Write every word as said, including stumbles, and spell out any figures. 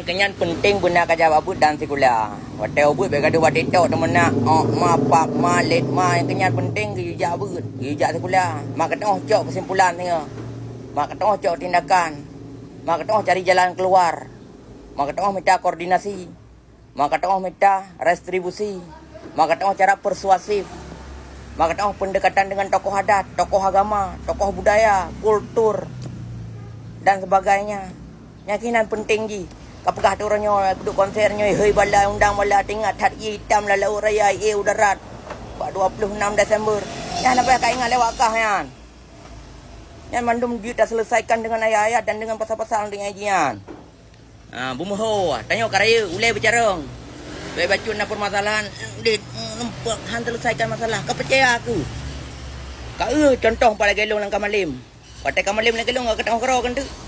Keunyan peunteng beuna ka jak bak beuet dan sikula. Watée ubeuet bék gadoh bak TikTok teumeunak, ôk ma, pap ma, lét ma, nyang keunyan peunteng geuyue jak beuet, geuyue jak sikula. Ma katong cok keusimpulan singoh. Ma katong cok tindakan. Ma katong cari jalan keuluar. Ma katong mita koordinasi. Ma katong mita restribusi. Ma katong cara persuasif. Ma katong pendekatan dengan tokoh adat, tokoh agama, tokoh budaya, kultur, dan sebagainya. Nyang keunan peunteng jih. Ka peugah tu uroe nyoe, duek konser nyoe, hei bala, undang bala, teuingat that ié itam lam laôt raya, ié u darat. Bak dua puluh enam Desember. Nyan apa ka ingat lewat kah nyan? Nyan mandum jeuet taseuleusaikon deungon ayat-ayat dan deungon pasal-pasal nyang jihnyan. Ha, beumeuho, tanyoe ka rayeuk, ulée beucarông. Bék bacut na peumasalahan, dit, lumpok, han seuleusaikon masalah. Ka peucaya aku. Ka eu contoh pat lagée lôn lam ka malem. Watée ka malem lagée lôn, ka katong keudroe keuneuk.